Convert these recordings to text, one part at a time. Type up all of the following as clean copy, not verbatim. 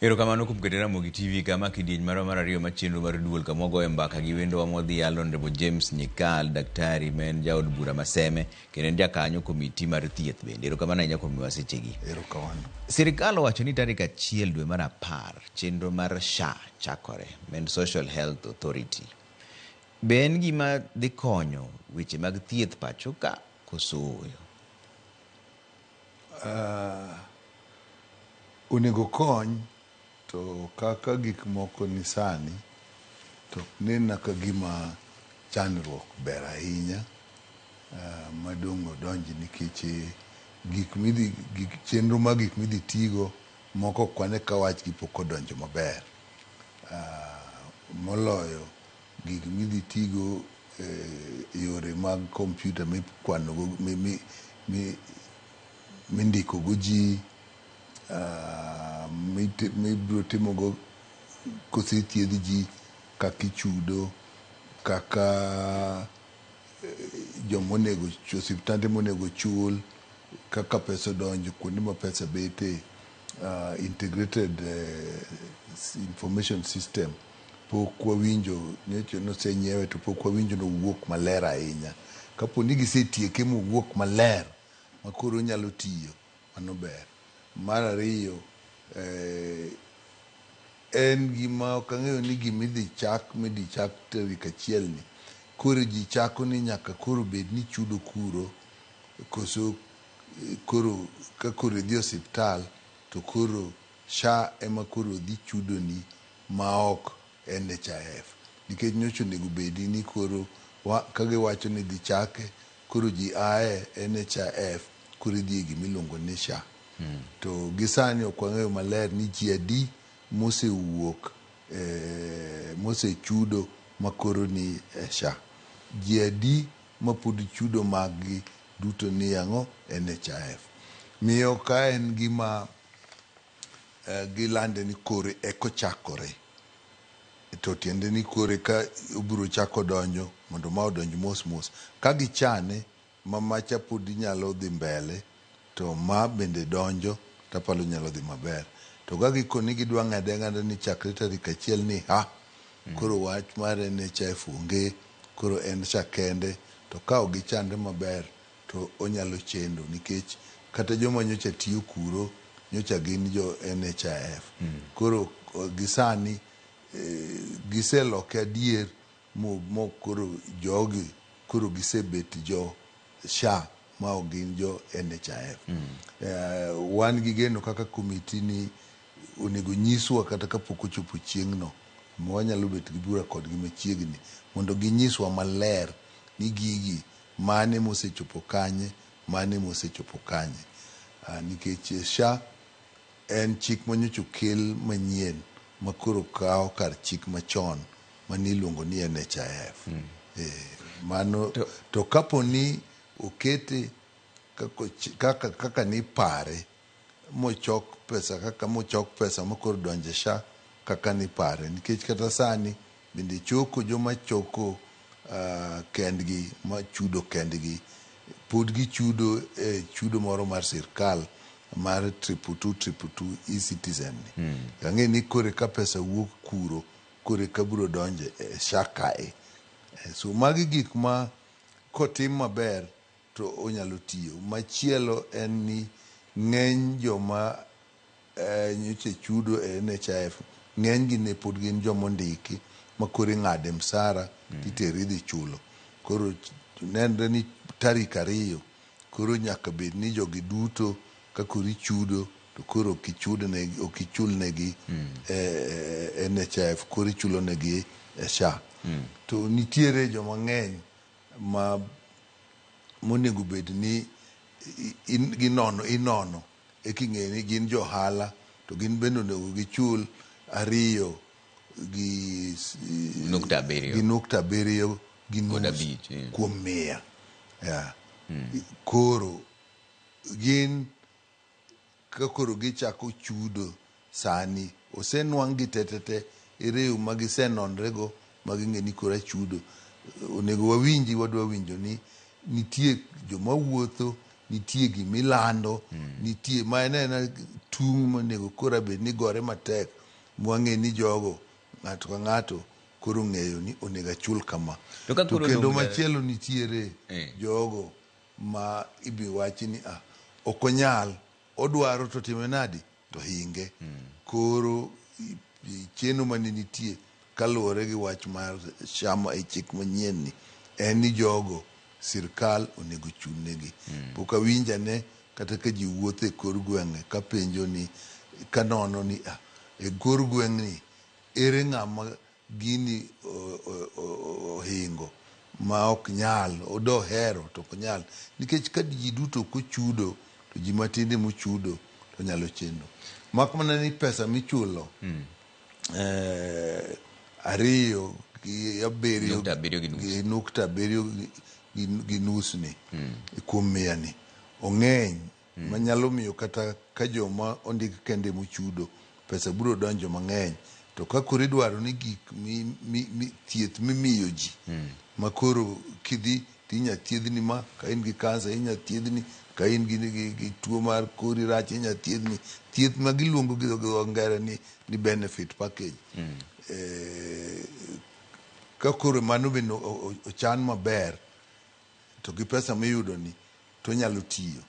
Erokamano kuom keto Ramogi TV kama kidieny marwa mar ariyo mar chenro mar duol kama wagoye mbaka gi wendowa modhial Honorable James Nyikal, daktari ma en jaod bura ma Seme kendo en jakanyo komiti mar thieth bende. Erokamano ahinya kuom miwa sechegi. Erokamano. Sirikal owacho ni tarik 1 dwe mar 10 chenro mar SHA chakore, ma en Social Health Authority. Be en gima dhi konyo weche mag thieth pacho ka koso ooyo? Onego okony to kaka gik moko ni sani to ok nenna ka gima chandruok ber ahinya madong' odonji nikech gik midhi gik chenro mag gik midhi tigo moko ok wane ka wachgi pok odonjo maber. Moloyo gik midhi tigo e yore mag kompyuta mikwanogo mindikogo ji, mibiro timogo kosethiedh ji, kaka ichudo, kaka jomonego osiptande monego ochul, kaka pesa odonjo kuonde ma pesa bete, integrated information system pok wawinjo nyocha nosenyiewe to pok wawinjo nowuok maler ahinya. Kapo ni gisetieke mowuok maler makoro onyalo tiyo, mano ber. Mar ariyo, en gima ok ang'eyo ni gima idhi chak midhi chak tarik achiel ni, koro ji chako ni nyaka koro bed ni chudo kuro, koso koro ka koro idhi osiptal to koro SHA ema koro dhi chudoni ma ok NHIF. Nikech nyocha onego bedi ni koro ka giwacho ni dhi chake, koro ji ae NHIF koro idhi e gima iluongo ni SHA. To gi sani ok wang'eyo maler ni ji adi mosewuok mosechudo makoro ni e SHA. Ji adi mapod chudo mag gi duto ni ang'o NHIF. Miyo ka en gima gilande ni koro eko chakore to tiende ni koro ka obiro chako donjo mondo ma odonj mos mos. Ka gichane ma macha pod nyalo dhi mbele to ma bende donjo tapalo nyalo dhi maber. To ka gikoni gidwa ng'ade ang'ada ni chakre tarik achiel ni ha koro wach mar NHIF onge koro en SHA kende to ka ok gichanre maber to onyalo chendo nikech kata joma nyocha tiyo kuro nyocha gin jo NHIF. Koro gisani giseloke adier mo koro jogi koro gisebet jo SHA ma ok gin jo NHIF. Wan gi geno kaka komiti ni onego nyiswa kata kapok ochopo chieng'no ma wanyalo bet gi bura kodgi machiegni mondo ginyiswa maler ni gigi mane mosechopo kanye, mane mosechopo kanye. Nikech SHA en chik manyocha okel manyien makoro kawo kar chik machon mane iluongo ni NHIF. Mano to kapo ni okete kaka nipare mochok pesa kaka mochok pesa makoro donjo e SHA kaka nipare nikech kata sani bende choko joma choko kendgi machudo kendgi pod gichudo e chudo moro mar sirkal mar 222 222 e-citizen ni. Ang'e ni kore ka pesa wuok kuro kore ka biro donjo e SHA kae. So magi gik ma kotim maber to onyalo tiyo. Machielo en ni ng'eny joma nyocha chudo e NHIF ng'eny gi ne pod gin joma ondiki ma koro ing'ade msara titeri idhi chulo. Koro nenre ni tarik 2 koro nyaka bed ni jogi duto ka koro ichudo to koro ok ichulnegi NHIF koro ichulo negi e SHA. To nitiere joma ng'eny ma monego bed ni ginono inono eka ing'eyo ni gin jo ohala to gin bende onego gichul 2 gi nukta 7 gi nukta 7 gi kod nus 5, kuom 100. Yeah. Koro gin ka koro gichako chudo sani osenwang' gi tetete ere yo ma gisenonrego ma ging'e ni koro achudo. Onego wawinji wadwa winjo ni nitie joma wuotho, nitie gimilando, nitie ma en aena tung' monego koro bed ni gore matek. Mwang'e ni jogo ng'ato ka ng'ato koro ong'eyo ni onego achul kama. To ka To koro kendo odong' machielo nitiere jogo ma ibi wachi ni ah, ok onyal, odwaro to time nadi to hinge. Koro cheno mane nitie kaluwore gi wach mar SHA e chik manyien ni en ni jogo sirkal onego chulnegi. Pok awinj ane kata ka ji wuotho e kor gweng'e kapenjo ni kanono ni ah, e kor gweng'ni ere ng'ama gini ohingo ma ok nyal, odohero to ok nyal. Nikech ka ji duto ok ochudo to ji matin ema ochudo to nyalo chendo. Mak mana ni pesa michulo ariyo gi abiriyo Nukta abiriyo gi nus. gi nukta abiriyo gi nus ni kuom mia ni ong'eny manyalo miyo kata ka joma ondik kende mochudo pesa biro donjo mang'eny to ka koro idwaro ni gik mi thieth mimiyo ji ma koro kidhi tinya thiedhni ma ka in gi kansa inya thiedhni ka in gi tuo mar kori rach inya thiedhni thieth ma giluongo gi dho ngere ni benefit package ka koro mano bende ochan maber to gi pesa miyudo ni to onyalo tiyo.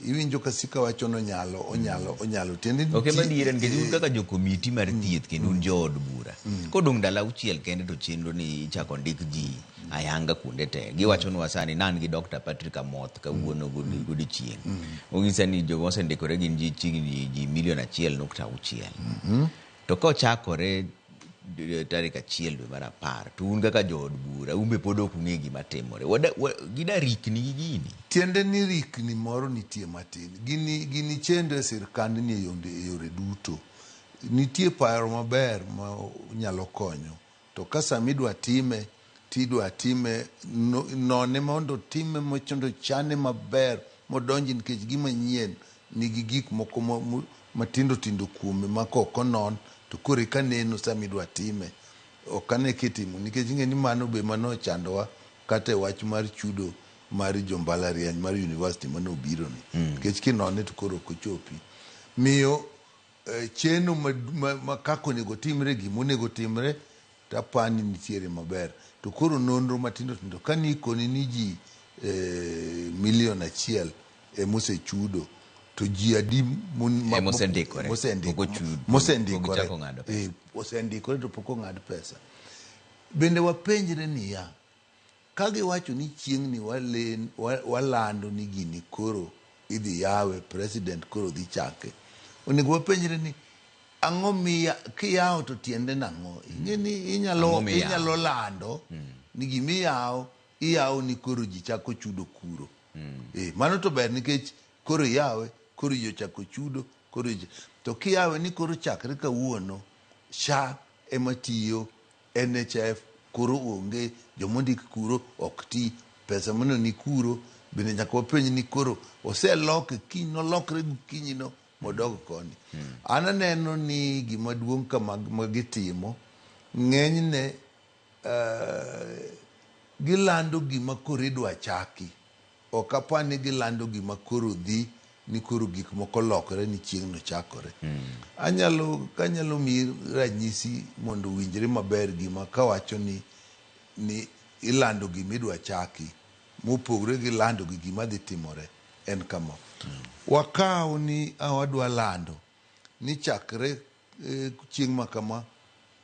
Iwinjo ka sika wacho ni onyalo, onyalo, onyalo. Tiende ni Ok ema ti- adiera nikech un kaka jokomiti mar thieth kendo un jood bura. Kodong' ndalo auchiel kende to chenro ni ichako ndik ji ayanga kuonde te. Giwachonwa sani ne an gi Dr. Patrick Amoth kawuono godiochieng'. Onyisa ni joma osendikore gin ji chiegni ji milion 1.6. To kochakore tarik 1 dwe mar 10 to un kaka jood bura un be pod ok ung'e gima timore. Gida rikni gi gini. Tiende ni rikni moro nitie matin. Gini chendo e sirkandni e yore duto. Nitie paro maber ma nyalo konyo. To ka sama idwa time, tidwa time none mondo time mondo chane maber modonji nikech gima nyien nigi gik moko matindo tindo kuome ma kok onon to koro eka neno sama idwa time. Ok ane kitimo nikech ing'e ni mano be mano ochandowa kata e wach mar chudo mar jo mbalariany mar university mane obiro ni. Nikech kinone to koro ok ochopi. Miyo cheno ma kaka onego timre gima onego timre to apani nitiere maber. To koro nonro matindo tindo ka nikoni ni ji milion 1 emosechudo to ji adi Emosendikore. Pok ochudo, mosendikore. pok gichako ng'ado pesa. Osendikore to pok ong'ad pesa. Bende wapenjre niya, ka giwacho ni chieng'ni walando ni gini koro idhi yawe, president koro dhi chake. Onego wapenjre ni ang'o miya kiyawo to tiende nang'o? Ing'e ni Ang'o miyawo? inyalo lando ni gimiyawo iyawo ni koro ji chako chudo kuro. Mano to ber nikech koro iyawe, koro ji ochako chudo, koro ji. To kiyawe ni koro chakre kawuono, SHA ema tiyo, NHIF koro onge, jomondik kuro ok ti, pesa mano ni kuro, bende nyaka wapenj ni koro oseloke, kiny nolokre gokinyi no modog koni. An aneno ni gima duong' kama ma gitimo, ng'enyne gilando gima koro idwa chaki. Ok apar ni gilando gima koro dhi ni koro gik moko lokore ni chieng' no chakore. Anyalo miyi ranyisi mondo owinjre maber gima kawacho ni ilando gima idwa chaki mopogore gi lando gi gima dhi timore en kama. Wakaw ni wadwa lando ni chakre chieng' ma kama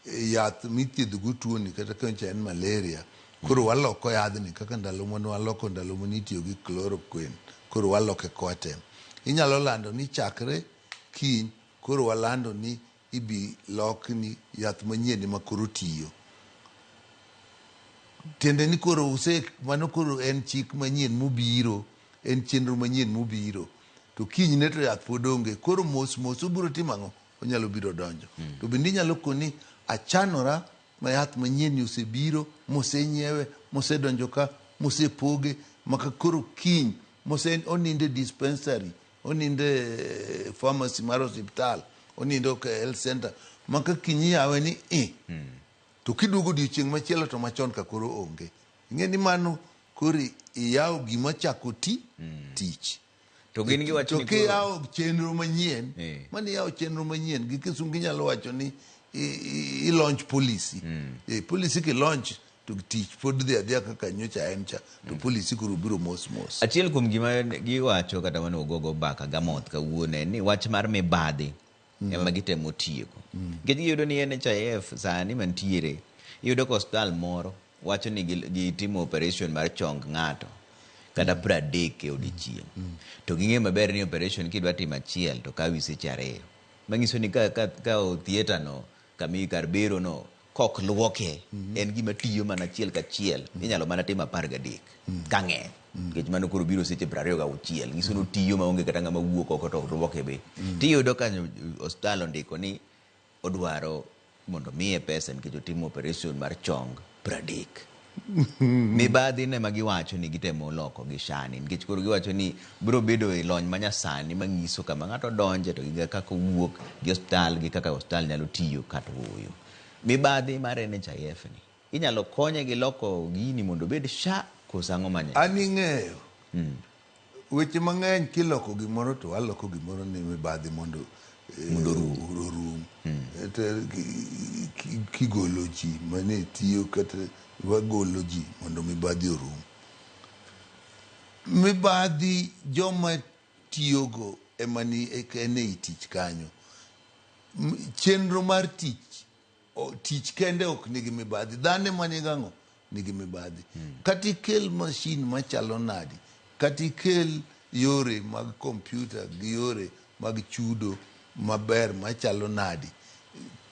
yath mithiedho go tuoni kata ka en malaria koro waloko yadhni kaka ndalo mane waloko ndalo mane itiyo gi chloroquine koro waloke Coartem. Inyalo lando ni chakre kiny koro walando ni ibi lokni yath manyien ema koro tiyo. Tiende ni koro mano koro en chik manyien mobiro, en chenro manyien mobiro. To kinyne to yath pod onge. Koro mos mos obiro timo ang'o? Onyalo biro donjo. To bende inyalo koni achanora ma yath manyien ni osebiro, mosenyiewe, mosedonjo ka, mosepoge, maka koro kiny, mose oninde dispensary, oninde pharmacy mar osiptal, onindo e health center, maka kiny iyawe ni i. To kiduogo odiochieng' machielo to machon ka koro onge. Ing'e ni mano koro iyawo gima chako tich. To gin giwacho To ni koro kiyawo chenro manyien, mano iyawo chenro manyien, gi kisungu inyalo wacho ni i launch policy. Policy ki launch to tich pod dhi adhiya kaka nyocha en cha to policy koro biro mos mos. Achiel kuom gima giwacho kata mane ogogo mbaka gamoth kawuono en ni wach mar mibadhi ema gitemo tieko. Nikech giyudo ni NHIF sani mantiere, iyudo ka osiptal moro wacho ni gitimo operation mar chong ng'ato kata 30 e odiechieng'. To ging'eyo maber ni operation kidwa timo achiel to kawi seche 2. Manyiso ni ka theatre no, kami kar bero no, kok luoke, en gima tiyo mana achiel kachiel, inyalo mana timo 13 ka ng'eny. Nikech mano koro biro seche 26, nyiso ni otiyo maonge kata ng'ama wuok oko to luoke be. Tiyudo ka osiptal ondiko ni odwaro mondo miye pesa nikech otimo operation mar chong 30. Mibadhi ne ma giwacho ni gitemo loko gi shani, nikech koro giwacho ni biro bedo e lony manyasani manyiso kama ng'ato donje to gi kaka owuok gi osiptal gi kaka osiptal nyalo tiyo kata ooyo. Mibadhi mar NHIF ni inyalo konye gi loko gini mondo obed SHA koso ang'o manye? An ing'eyo weche mang'eny kiloko gimoro to waloko gimoro ni mibadhi mondo orum. Kigolo ji mane tiyo kata wagolo ji mondo mibadhi orum. Mibadhi joma tiyogo ema ni en ei tich kanyo. Chenro mar tich, tich kende ok nigi mibadhi. Dhano ema nigi ang'o? Nigi mibadhi. Kata ikel mashin machalo nadi, kata ikel yore mag kompyuta gi yore mag chudo maber machalo nadi,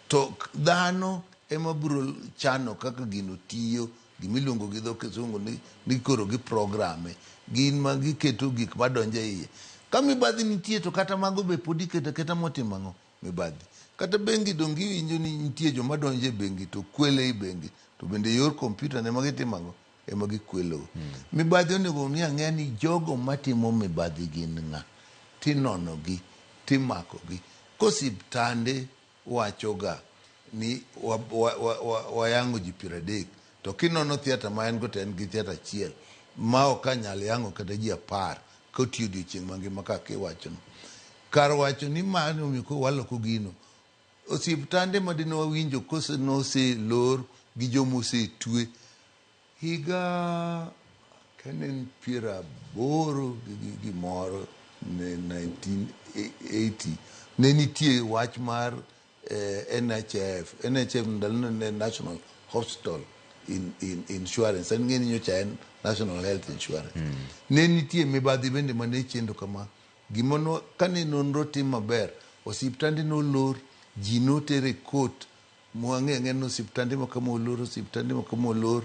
to dhano ema biro chano kaka gino tiyo, gimiluongo gi dho kisungu ni koro gi programe, gin ma giketo gik madonjo e iye. Ka mibadhi nitie to kata mago be pod iketo aketa motimo ang'o? Mibadhi. Kata bengi donge iwinjo ni nitie joma donjo e bengi to kwele e bengi, to bende yor kompyuta ne ma gitimo ang'o? Ema gikwelo. Mibadhi onego ni ang'e ni jogo matimo mibadhi gin ng'a, tinonogi, timakogi. Kosiptande wachoga ni wayango ji 30, to kinono theatre ma en go to en gi theatre achiel ma ok anyal yango kata ji 10 kotiyo odiochieng' mangima kaka iwachono. Kar wacho ni mano omiyo koro waloko gino, osiptande ma dine wawinjo kose noselor gi joma osetwe higa kane 80 gi gimoro ne 1980 ne nitie wach mar NHIF. NHIF ndalono ne National Hospital Insurance. An ng'e ni nyocha en National Health Insurance. Ne nitie mibadhi bende mane chendo kama. Gimono kane nonro tim maber, osiptande nolor, ji noter e court, mwang'e ang'e ni osiptande ma kama olor, osiptande ma kama olor.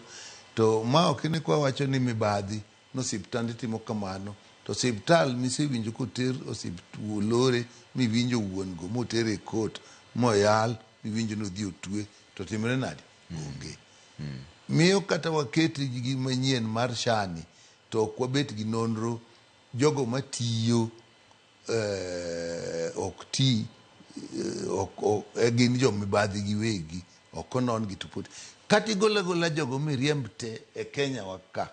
To ma ok ni kwa wacho ni mibadhi nosiptande timo kamano, to osiptal misewinjo koter olore miwinjo wuon go moter e court moyal miwinjo ni odhi otwe to timre nade? Onge. Miyo kata waket gi manyien mar SHA ni to ok wabet gi nonro jogo matiyo ok ti gin jomibadhi giwegi ok onon gi to pod kata igolo agola jogo miriemb te e Kenya wa ka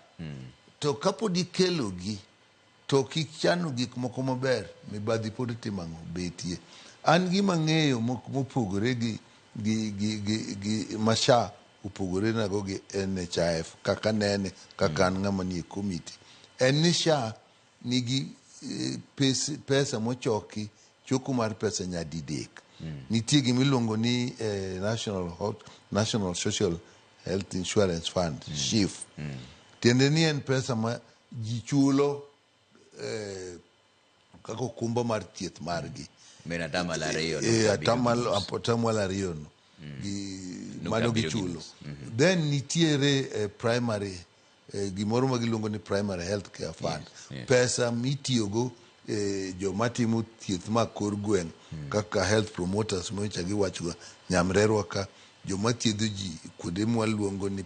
to kapod ikelogi to ok ichano gik moko maber, mibadhi pod timo ang'o? Betie. An gima ang'eyo mopogore gi ma SHA opogore nago gi NHIF kaka nene kaka an ng'ama nie komiti en ni SHA nigi pesa mochoki, choko mar pesa nyadidek. Nitie gima iluongo ni National Social Health Insurance Fund, SHIF. Tiende ni en pesa ma ji chulo kaka okumba mar thieth margi. Men 2% 2% no. Gi mano gichulo. Then nitiere primary gimoro ma giluongo ni primary health care fund. Pesa mitiyogo joma timo thieth ma kor gweng' kaka health promoters mocha giwachoga nyamrerwa ka joma thiedho ji kuonde mwaluongo ni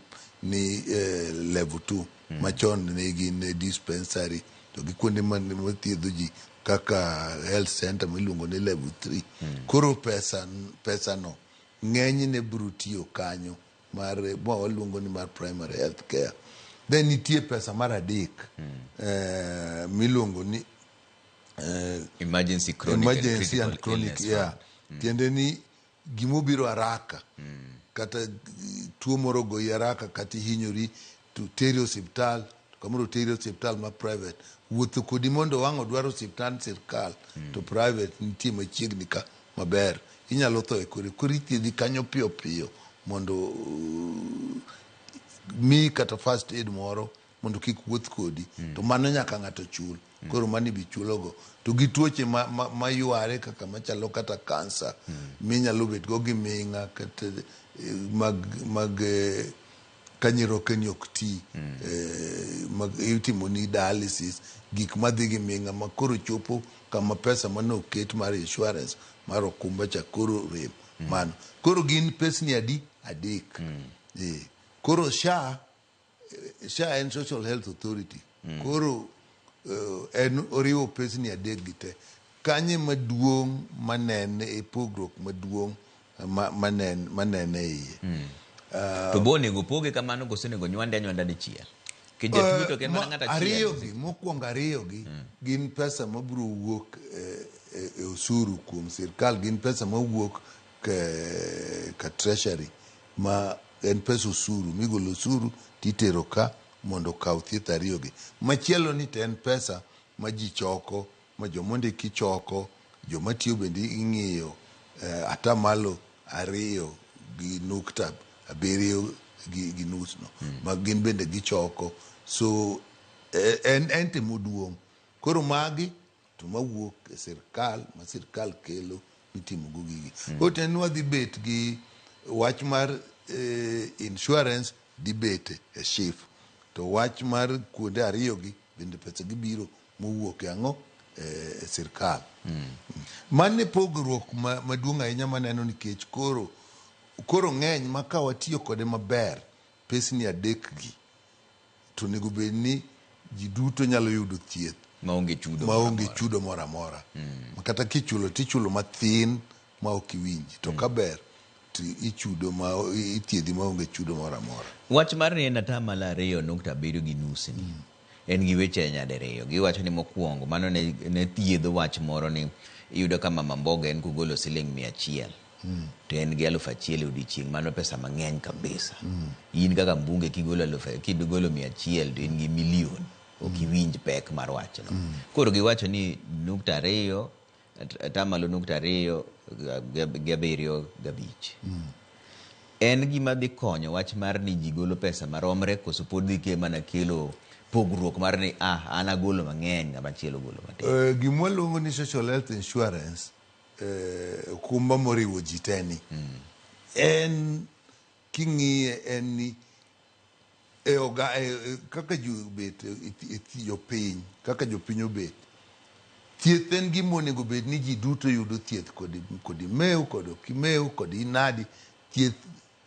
level 2 machon ne gin dispensary to gi kuonde mathiedho ji kaka health center miluongo ni level 3. Koro pesa no ng'enyne biro tiyo kanyo mar ma waluongo ni mar primary health care. Then nitie pesa mar adek miluongo ni emergency chronic emergency and and chronic illness. Tiende ni Gimobiro haraka kata tuo moro ogoyi haraka kata ihinyori to teri osiptal to kamoro teri osiptal ma private wuotho kodi mondo wang' odwar osiptand sirkal to private nitie machiegni ka maber inyalo tho e kore koro ithiedhi kanyo piyo piyo mondo miyi kata first aid moro mondo kik wuoth kodi to mano nyaka ng'ato chul koro mano ibi chulogo to gi tuoche ma, ma, ma yware kaka machalo kata kansa minyalo bet go gi ming'a kata mag, mag ka nyirokeni ok ti mag itimoni dialysis gik madhi gi ming'a ma koro chopo kama pesa mane oket mar insurance mar okumba cha koro rem mano koro gin pesni adi adek koro SHA SHA en Social Health Authority. Koro en oriwo pesni adek gi te. Kanye maduong' manene e pogruok maduong' manene iye. To bo onego poge kamano koso onego nywande anywanda dichiel? Nikech jatuo to ok en mana ng'ato achiel. Ariyo gi, mokwongo ariyo gi gin pesa mabiro wuok e osuru kuom sirkal, gin pesa mawuok ka treasury ma en pesa osuru migolo osuru titero ka mondo okaw thieth ariyo gi. Machielo ni to en pesa ma ji choko ma jomondiki choko, joma tiyo bende ing'iyo atamalo 2.7 gi nus no ma gin bende gichoko. So en timo duong'. Koro magi to mawuok e sirkal ma sirkal kelo mitimo go gigi. Koro tiende ni wadhi bet gi wach mar insurance dhi bet e SHIF to wach mar kuonde ariyo gi bende pesa gi biro mowuok e ang'o e sirkal. Mano e pogruok maduong' ahinya maneno nikech koro ng'eny ma ka watiyo kode maber pesni adek gi to onego bed ni ji duto nyalo yudo thieth maonge chudo maonge chudo moro amora. Kata kichulo tichulo mathin ma ok iwinji to kaber to ichudo ma ithiedhi maonge chudo moro amora. Wach mar ni en atamalo 2.7 gi nus ni en gi weche nyadiriyo. Giwacho ni mokwongo mano ne thiedho wach moro ni iyudo ka mama mboga en kogolo siling 100 to en gi 1000 e odiochieng' mano pesa mang'eny kabisa. In kaka mbunge kigolo 100 to in gi milion ok iwinj pek mar wachno. Koro giwacho ni nukta ariyo atamalo nukta ariyo gi abiriyo gabich. En gima dhi konyo wach mar ni ji golo pesa maromre koso pod dhi mana kelo pogruok mar ni an agolo mang'eny ng'ama chielo ogolo matin. Gima waluongo ni social health insurance okumba moriwo ji te ni en king'iye en ni e oga kaka ji obet jopiny kaka jopiny obet thieth en gima onego bed ni ji duto yudo thieth kod imew kod ok imew kod inadi thieth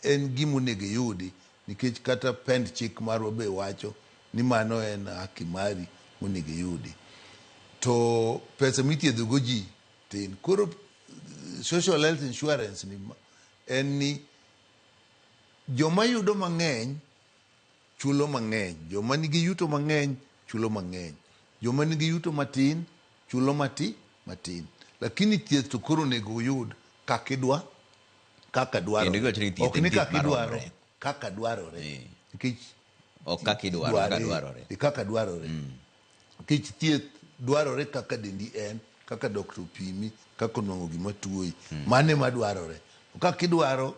en gima onego iyudi nikech kata pend chik marwa be wacho ni mano en haki mari monego iyudi to pesa mithiedho go ji tin koro social health insurance ni en ni joma yudo mang'eny chulo mang'eny joma nigi yuto mang'eny chulo mang'eny joma nigi yuto matin chulo matin lakini thieth to koro onego uyud kaka idwa kaka dwarore ok ni kaka idwaro kaka dwarore nikech ok kaka idwaro kaka dwarore kaka dwarore nikech thieth dwarore kaka dendi en kaka doctor opimi kaka onwang'o gima tuoyi mano ema dwarore kaka idwaro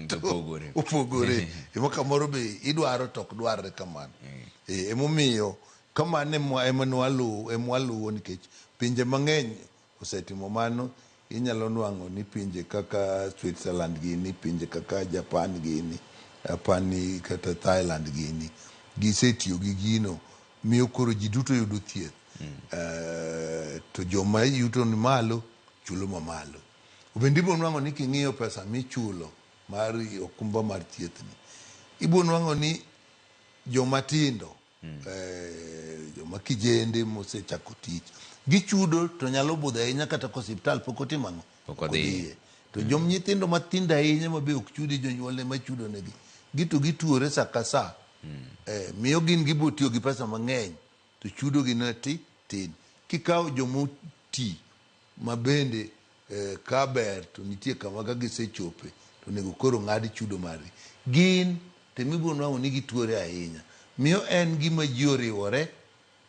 to opogore. Opogore ema kamoro be idwaro to ok dwarre kamano. Emomiyo kamano ema nwaluwo ema waluwo nikech pinje mang'eny osetimo mano inyalo nwang'o ni pinje kaka Switzerland gini pinje kaka Japan gini apani kata Thailand gini gisetiyo gi gino miyo koro ji duto yudo thieth to joma yuto ni malo chulo mamalo bende ibiro nwang'o ni king'iyo pesa michulo mar okumba mar thieth ni ibiro nwang'o ni joma tindo joma kijende mosechako tich gichudo to nyalo budho ahinya kata ka osiptal pok otimo ang'o Pok odhiye. To jom nyithindo matindo ahinya ma be ok chudi jonyuol ema chudo negi gito gituore sa ka sa miyo gin gibo tiyo gi pesa mang'eny to chudo gi ne tin kikawo jomoti ma bende Ka ber to nitie kama ka gisechope to onego koro ng'ad chudo margi. Gin to ema ibiro nwang'o ni gituore ahinya. Miyo en gima ji oriwore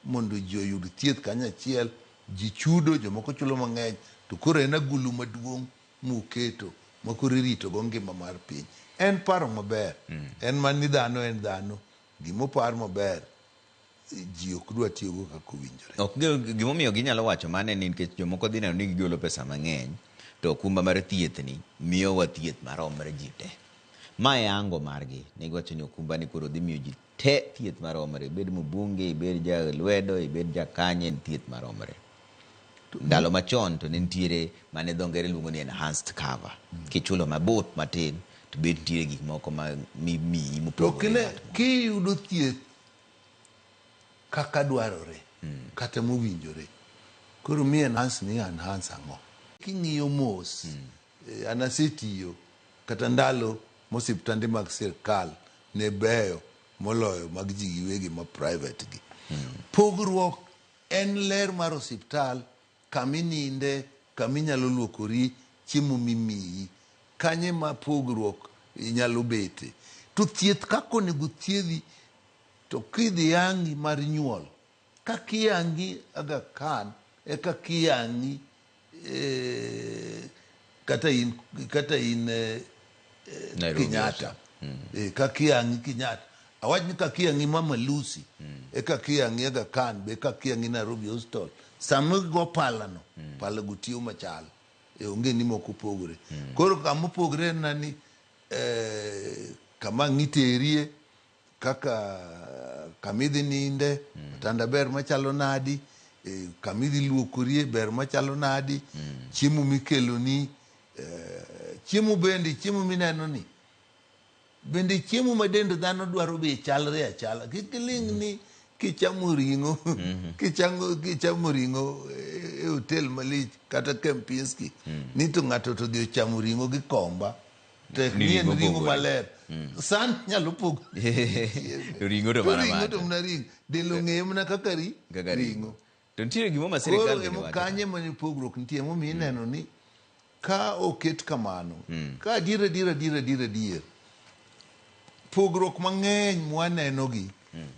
mondo ji oyud thieth kanyachiel, ji chudo, jomoko chulo mang'eny, to koro en agulu maduong' muketo ma koro iritogo ngima mar piny. En paro maber. En mana ni dhano en dhano, gima opar maber ji ok dwa tiyogo kaka owinjore. Ok gimomiyo ginyalo wacho mano en nikech jomoko dhi neno ni gigolo pesa mang'eny to okumba mar thieth ni miyowa thieth maromre ji te. Ma e ango margi. Ne giwacho ni okumba ni koro dhi miyo ji te thieth maromre. Ibed mbunge, ibed ja lwedo, ibed ja kanye, en thieth maromre. Ndalo machon to ne nitiere mane dho ngere luongo ni enhanced cover. Kichulo mabup matin to be nitiere gik moko ma mimiyi To mopogore kine ng'at moro. kiyudo thieth kaka dwarore kata mowinjore, koro mi enhance ni enhance ang'o? King'iyo mos, an asetiyo kata ndalo mosiptande mag sirkal ne beyo moloyo mag ji giwegi ma private gi. Pogruok en ler mar osiptal, kama ininde, kama inyalo luokori, chiemo mimiyi. Kanye ma pogruok nyalo bete. To thieth kaka onego thiedhi, to kidhi yangi mar nyuol, kaka iyangi Aga Khan, e kaka iyangi kata in, kata in Nairobi Kenyatta. Kaka iyangi Kenyatta. Awach ni kaka iyangi Mama Lucy, e kaka iyangi Aga Khan, be kaka iyangi Nairobi Hospital. Sama igo palano, palago tiyo machal. Onge ni moko opogore. Koro kama opogore en na ni kama ang' iterie, kaka kama idhi ninde, otanda ber machalo nadi, kama idhi luokorie ber machalo nadi, chiemo mikeloni, chiemo bende, chiemo mineno ni, bende chiemo ma dend dhano dwaro be chalre achala. Kik iling' ni kichamo ring'o, kichamo ring'o e hotel malich kata Kempinski, ni to ng'ato to odhi ochamo ring'o gi komba, tek Ni ni en ring'o ring'o pogore. maler. San nyalo pogo. To ring'o to To mana ring'o to macha. mana ring'o. Del ong'eyo mana kaka Kaka ring'o. To nitiere gimo ma sirikal Koro bende emo wacho. kanye mane pogruok nitie, emomiyo ineno ni ka oket kamano, ka adier adier adier adier adier, pogruok mang'eny mwaneno gi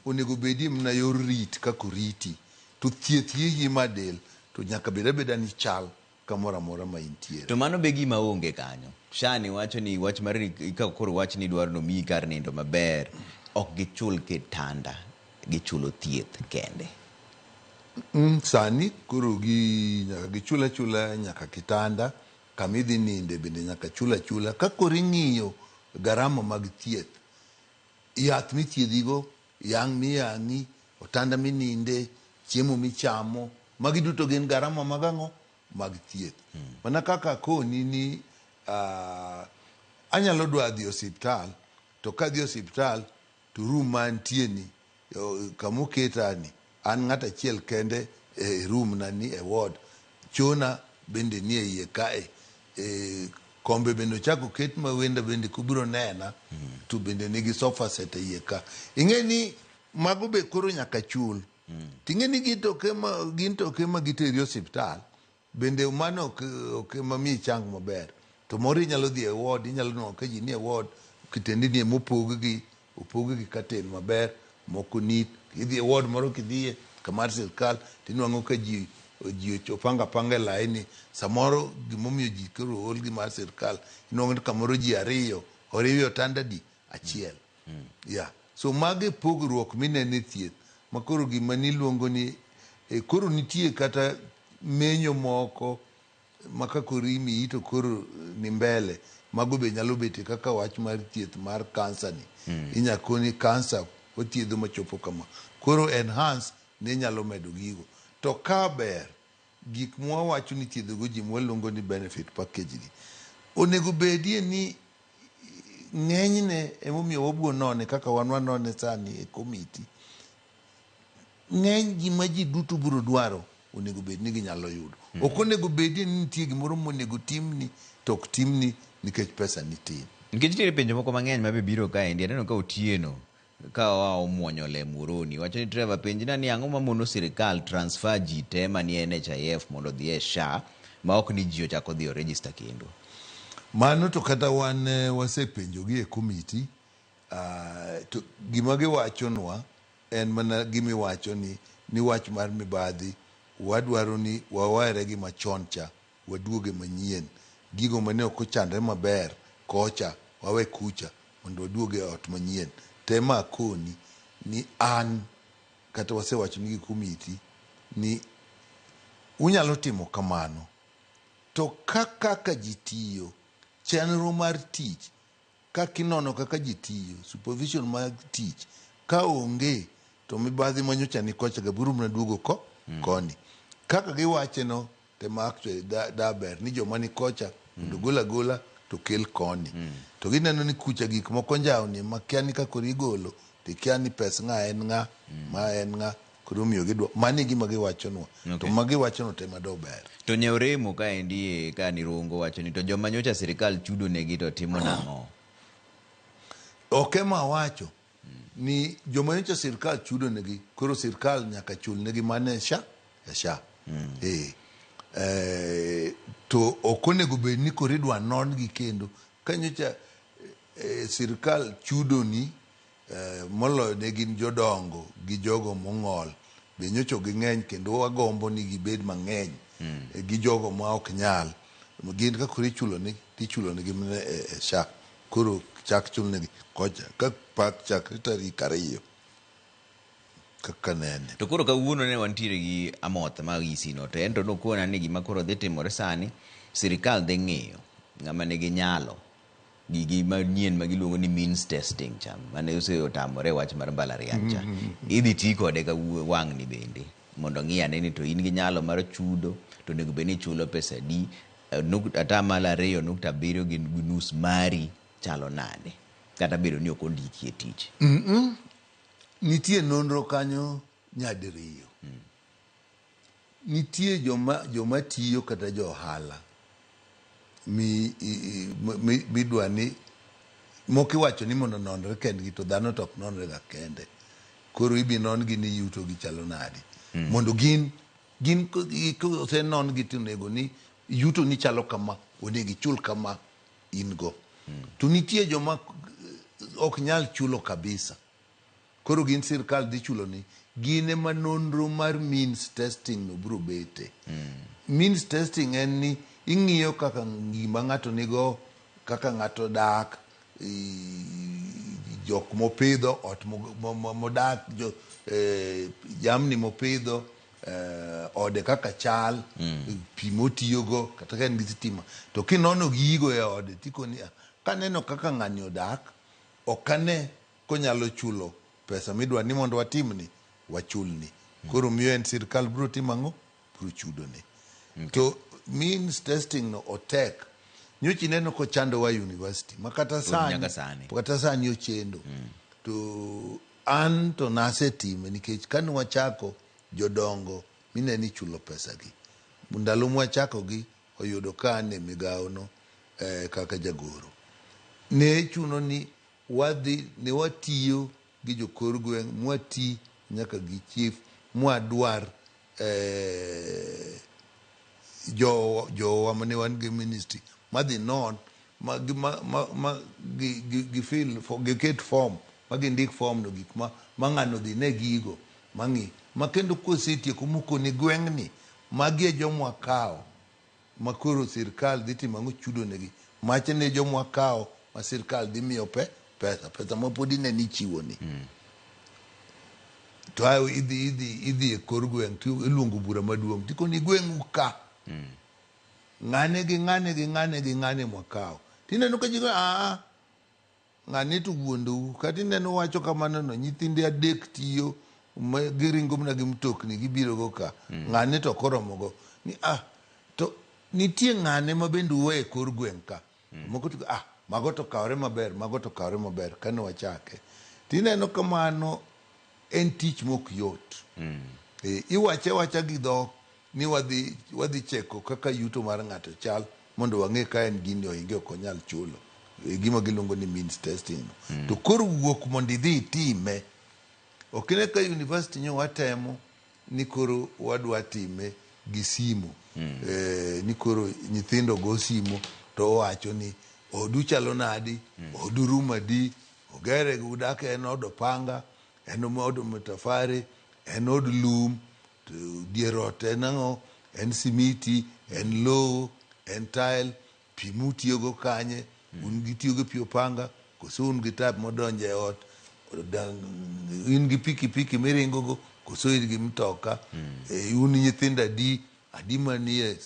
onego bedie mana yor rit kaka oriti, to thieth yie mar del to nyaka bed abeda ni chal kamoro amora ma intiere. To mano be gima onge kanyo. Shani wacho ni wach mar ka koro wach ni idwaro ni omiyi kar nindo maber, ok gichul kitanda, gichulo thieth kende. Sani koro gi nyaka gichul achula nyaka kitanda, kama idhi ninde bende nyaka chul achula. Ka koro ing'iyo garama mag thieth, yath mithiedhigo, yang' miyang'i, otanda mininde, chiemo michamo, magi duto gin garama mag ang'o? Mag thieth. Mana kaka akoni ni anyalo dwa dhi osiptal, to kadhi osiptal to room ma antie ni, kama oketa ni, an ng'at achiel kende e room na ni e ward, chona bende ni e iye kae, kombe bende ochak oket ma wenda bende kubiro nena, to bende nigi sofa set e iye ka. Ing'e ni mago be koro nyaka chul. Ting'e ni gin to ok ema giteri osiptal, bende mano ok ema miyi chang maber. To moro inyalo dhi e ward, inyalo nwang'o ka ji ni e ward, kitendini ema opog-gi, opog-gi curtain maber, moko neat. Idhi e ward moro kidhiye kamar sirkal, tinwang'o ka ji opang apanga e laini. Samoro gimomiyo ji koro ol gi mar sirkal, inwang'o ni kamoro ji ariyo oriw e otanda adi? Achiel. Yeah. So mago e pogruok mineno e thieth. Ma koro gima niluongo ni koro nitie kata menyo moko ma ka koro imiyi to koro ni mbele. Mago be nyalo betie kaka wach mar thieth mar kansa ni. Inya koni kansa othiedho machopo kama. Koro enhance ne nyalo medo gigo. To ka ber, gik mwawacho ni thiedho go ji mwaluongo ni benefit package gi, onego bedie ni ng'enyne emomiyo wabiro none kaka wan wanone sani e komiti. Ng'eny gima ji duto biro dwaro onego bed ni ginyalo yudo. Ok onego bedie ni nitie gimoro monego timni to ok timni nikech pesa nitie. Nikech nitiere penjo moko mang'eny ma be biro kaendi, aneno ka Otieno ka oa omuonyo le Muhoroni wacho ni Trevor penjna ni ang'o mamono sirikal transfer ji te manie NHIF mondo odhi e SHA Ma ok ni ji ochako dhi o register kendo. Mano to kata wan wasepenjogi e komiti, to gima giwachonwa en mana gimiwacho ni wach mar mibadhi wadwaro ni wawere gi machon cha waduoge manyien. Gigo mane ok ochanre maber kocha wawe kucha mondo waduog e ot manyien. Tema akoni ni an kata wasewacho ni gi komiti ni unyalo timo kamano to ka kaka ji tiyo, chenro mar tich kaka inono kaka ji tiyo, supervision mar tich ka onge to mibadhi manyocha ni kocha ga biro mana duogo koni. Kaka giwache no tema actually da ber ni joma ni kocha mondo gol agola to kel koni. To gineno ni kucha gik moko njawni makia ni ka koro igolo to ikia ni pes ng'a en ng'a, ma en ng'a, koro omiyo gidwa mano e gima giwachonwa. To ma giwachono tema do ber. To Nyaoremo kaendi ka ni Rongo wacho ni to joma nyocha sirikal chudo negi to timo nang'o? Ok ema awacho ni joma nyocha sirikal chudo negi koro sirikal nyaka chul negi mana e SHA e SHA. To ok onego bed ni koro idwa non gi kendo ka nyocha sirikal chudo ni moloyo ne gin jodongo gi jogo mong'ol be nyocha ging'eny kendo wagombo ni gibed mang'eny gi jogo ma ok nyal gin ka koro ichulo ni tichulo negi mana e SHA koro chak chulnegi kocha ka pak chakre tarik 2 kaka nene. To koro kawuono ne wantiere gi Amoth ma IC no to en to nokona ni gima koro dhi timore sani sirikal dhi ng'iyo ng'ama nigi nyalo gigi manyien ma giluongo ni means testing cha mane osetamore wach mar mbalariany cha idhi ti kode ka wang'ni bende mondo ng'i ane ni to in gi nyalo mar chudo to onego bed ni ichulo pesa adi 2.7 gi nus mari chalo nade kata bedo ni ok ondiki e tich. Nitie nonro kanyo nyadiriyo. Nitie joma tiyo kata jo ohala midwa ni moko iwacho ni mondo ononre kendgi to dhano to ok nonre ga kende. Koro ibi non gi ni yuto gi chalo nade. Mondo gin kosenon gi to onego ni yuto ni chalo kama, onego ichul kama in go. To nitie joma ok nyal chulo kabisa. Koro gin sirkal dhi chulo ni gin ema nonro mar means testing no biro bete. Means testing en ni ing'iyo kaka ngima ng'ato nigo, kaka ng'ato dak, jok mopidho, ot modak, jamni mopidho, ode kaka chal, pi motiyogo, kata ka en gi sitima. To kinono gigo e ode tikoni, kaneno kaka ng'ani odak, ok ane konyalo chulo pesa midwa ni mondo watimni, wachulni. Koro miyo en sirkal biro timo ang'o? Biro chudone. To means testing no otek. Nyocha ineno kochandowa e university ma kata sani, kata sani ochendo. To an to nasetime nikech kane wachako jodongo mineno ichulo pesa gi. Ndalo mwachako gi oyudo ka an e migawo no kaka jagoro. Ne chuno ni wadhi ne watiyo gi jokor gweng' mwati nyaka gi chief mwadwar jowa mane wan gi ministry madhi non ma gi fill giket form ma gindik form no gik ma ng'ano dhi ne gigo mang'i ma kendo kosetieko mokoni gweng'ni magi e jomwa kawo ma koro sirkal dhi timo ang'o chudo negi macha ne jomwa kawo ma sirkal dhi miyo pesa ma pod ine ni ichiwo ni. To ayo idhi e kor gweng' to iluongo bura maduong' tikoni gweng'u ka ng'ane gi ng'ane gi ng'ane gi ng'ane mwakawo tineno ka ji go aa ng'ane to wuondou kata ineno wacho kamano no nyithinde 3 tiyo giringo mana gi mtokni gibiro go ka ng'ane to ok oromo go ni to nitie ng'ane ma bende uwe e kor gweng' ka moko to mago to kawre maber mago to kawre maber kane wachake tineno kamano en tich mok yot. Iwache wacha gi dhok ni wadhi cheko kaka yuto mar ng'ato chal mondo wang'e ka en gini ohinge ok onyal chulo. Gima giluongo ni means testing no. To koro wuok mondo idhi itime. Ok ine ka university nyo watemo ni koro wadwa time gi simu ni koro nyithindo go simu to owacho ni odu chalo nadi, odu room adi, ogere udak en od opanga, en od matafari, en od lum, to dier ot en ang'o, en simiti, en lowo, en tile, pi mutiyogo kanye, un gitiyo gi pi opanga koso un gi tap modonjo e ot, in gi pikipiki miringogo koso in gi mtoka, un nyithindo adi, adi manie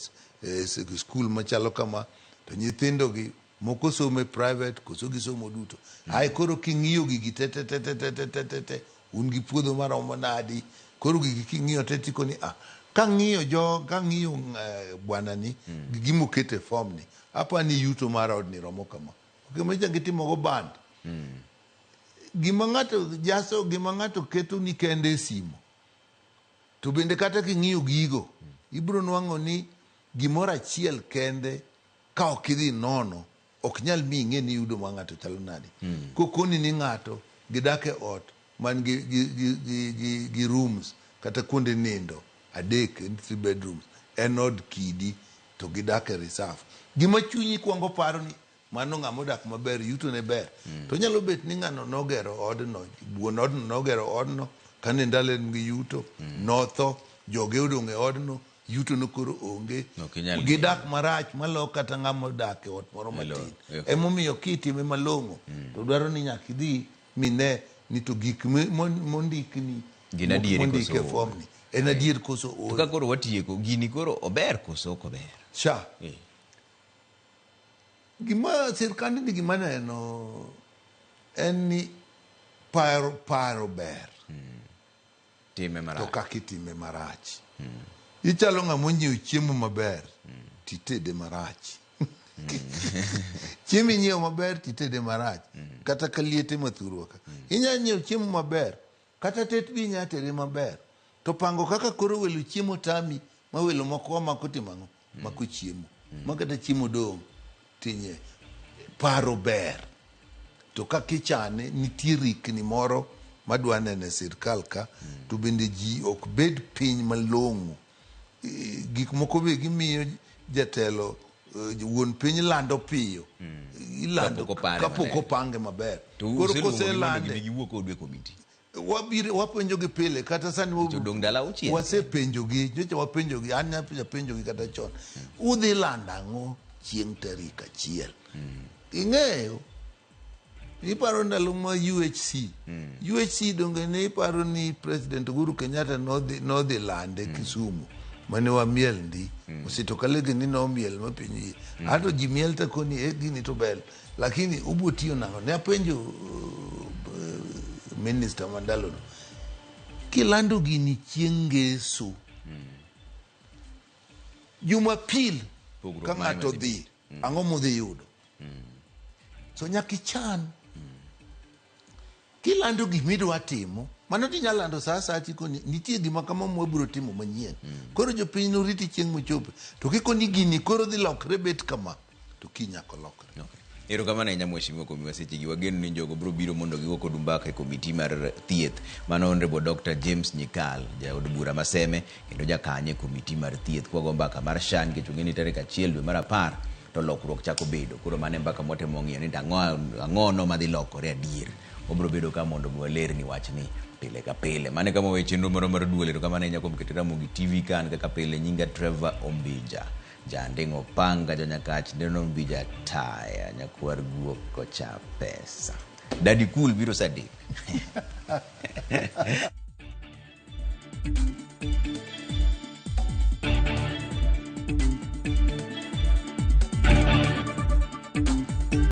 skul machalo kama, to nyithindogi moko somo e private koso gisomo duto. Ae koro king'iyo gigi te te te te te te te te te, un gi puodho maromo nadi, koro gigi king'iyo te tikoni ah, kang'iyo jo kang'iyo bwana ni gi gima oketo e form ni, apa ni yuto mar odni romo kama. Ok ema gitimogo band. Gima ng'ato jaso, gima ng'ato keto ni kende e simo. To bende kata king'iyo gigo, ibiro nwang'o ni gimoro achiel kende ka ok idhi nono, ok nyal mi ing'e ni yudo mar ng'ato chalo nade. Kokoni ni ng'ato gidak e ot man gi rooms kata kuonde nindo adek, en 3 bedrooms, en od kidi to gidak e reserve. Gima chunyi kwongo paro ni mano ng'ama odak maber, yuto ne ber. To nyalo bet ni ng'ano nogero odno, wuon odno nogero odno, kane ndalo en gi yuto, notho, joge odong' e odno, yuto no koro onge. Ok inyal Gidak marach malo kata ng'ama odak e ot moro matin. Emomiyo kitime malong'o, to dwaro ni nyaka idhi mine ni to gik mondikni, Gin adieri mondik e koso form ni, en adier koso To ka koro watieko, gini koro ober koso ok ober? Sha. Gima sirkand ni gima neno en ni paro ber. Time marach. To kaka itime marach. Ichalo ng'ama onyiewo chiemo maber, titede marach. Chiemo inyiewo maber, titede marach. Kata ka liete mathurwa ka. Inyalo nyiewo chiemo maber, kata tet be inyalo tere maber. To pango kaka koro welo chiemo tami, ma welo moko wamako timo ang'o? Mako chiemo. Ma kata chiemo dong' tinye. Paro ber. To kaka ichane, nitie rikni moro madwa neno e sirkal ka, to bende ji ok bed piny malong'o. Gik moko be gimiyo jatelo, wuon piny lando piyo. Ilando Kapok opare kapok maber. opange maber. To Koro useluongogi mondo koselande, gibi giwuo kodu e komiti. Wapenjogi pile, kata sani Jodong dala auchiel. wasepenjogi, nyocha wapenjogi, an napenjogi kata chon. Udhi lando ang'o chieng' tarik 1? Ing'eyo, iparo ndalo ma UHC. UHC donge ne iparo ni President Uhuru Kenyatta nodhi lande Kisumu, mane wamiel ndi. Osito Kalege ni nomiel ma piny oyie. Ato ji miel ta koni, gini to ber. Lakini ubo tiyo nang'o? Ne apenjo minister ma ndalono. Kilando gini chieng' Ngeso. Jumapil Pogruok ka mane ng'ato madhi dhi, ang'o modhi yudo? So nyaka ichan. Kilando gimidwa timo, mano tinyalo lando sa asaya tikoni nitie gima kama mwabiro timo manyien. Koro jopiny noriti chieng' mochope. To kikoni gini koro dhi lokre bet kama, to kiny nyaka olokre. Erokamano ahinya mheshimiwa kuom miwa sechegi. Wageno ni jogo biro biro mondo gigo kodu mbaka e komiti mar thieth. Mano Honorable Dr. James Nyikal, jaod bura ma Seme, kendo jakanyo e komiti mar thieth. Kwago mbaka mar SHA nikech ong'e ni tarik 1 dwe mar 10 to lokruok chako bedo. Koro mano e mbaka mwatemo ng'iyo ni to ang'o no madhi lokore adier. Wabiro bedo ka mondo mi walerni wachni pile ka pile. Mano e kama wawe chenro marwa mar duol. Erokamano ahinya kuom keto Ramogi TV ka an kaka pile nyinga Trevor Ombija. Janding'o Panga, Jonyakach, Neno Ombija Taya, nyakwar guok kocha pesa. Daddy Cool biro saa 3.